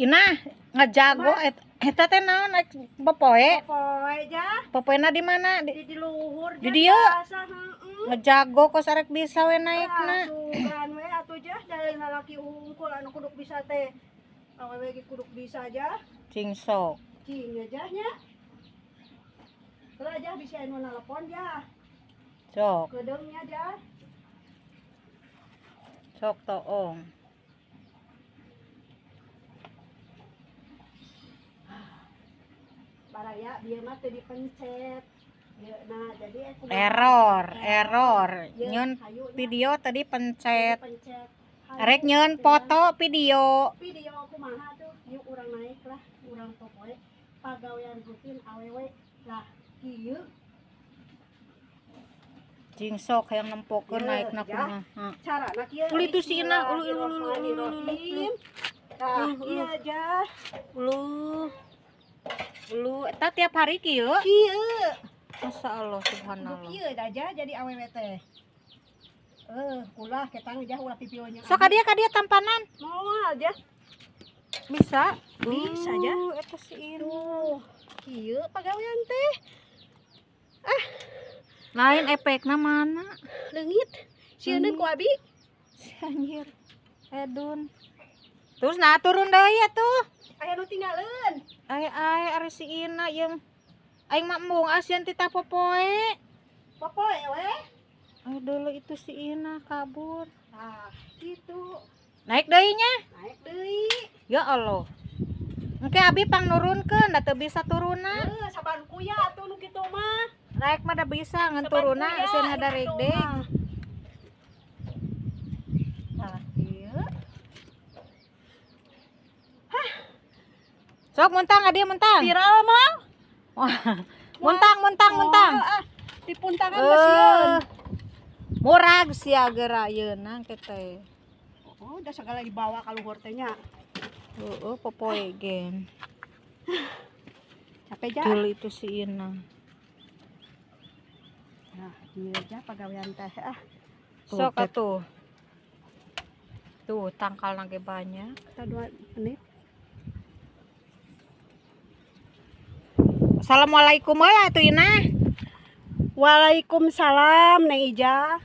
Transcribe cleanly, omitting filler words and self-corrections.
Inah ngajago eta teh naon rek popoe? Popoe ja. Popoena di mana? Di luhur Di dieu. Biasa, heeh. Ngejago kos arek bisa we naikna. Sugan we atuh jah da lain lalaki unggul anu kuduk bisa teh. Awewe ge kuduk bisa jah. Cing sok. Cing aja nya. Heula jah bisa anu nalepon jah. Sok. Kedeungnya jah. Sok toong. Baraya bieu mah teu dipencet. Ieu nah jadi aku Error, error. Ieu, Nyeun hayu nya. Video tadi pencet. Pencet. Rek nyeun foto video. Video kumaha tuh? Yuk urang naik lah, urang popoe pagawean rutin awewe lah kieu. Cing sok hayang nempokeun Ieu, naikna ya. Kumaha. Ha. Carana kieu. Uli tuh si Ina, ulu, ulu, ulu, ulu, ulu, ulu. Bismillahirrahmanirrahim. Tah, Ulu, kieu jah. Ulu. Ulu eta tiap hari kieu. Kieu. Masya Allah, Kudu subhanallah. kieu aja jadi awewe teh. Ulah ketang jah ulah pipionya. Sok ka dieu tampanan. Moal jah. Bisa? Bisa, jah. Eta si Ina. Tuh, kieu pagawean teh. Lain efekna mana? Leungit. Sieun ku abi. Si anjir. Edun. Terus nah turun deui atuh. Aya nu tinggaleun. Ai ai ari si Ina jeung aing mah embung asieun ti popoe. Popoe we. Ayo dulu itu si Ina kabur. Tah, kitu. Naik deui nya. Naik deui. Ya Allah. Engke abi pang nurunkeun da teu bisa turunna. Heuh, saban kuya atuh nu kitu mah. Naik mah da bisa ngan Saban turunna kuya sieun nu kitu ngadaregdeg. Mah. Tah, kieu. Sok muntang ka dieu muntang. Viral mah. Muntang muntang muntang. Oh, ah, dipuntangan mah sieun. Murag sia geura ayeuna ke teh. Oh, udah segala dibawa ka luhur teh nya. Heeh, popoe gen. Capek ja. Dulu itu si Ina. Nah, ieu ja pagawean teh ah. Sok Tuh, atuh. Tuh, tangkal ge banyak. Kita 2 menit. Assalamualaikum lah atuh Ina. Waalaikumsalam Neng Ija.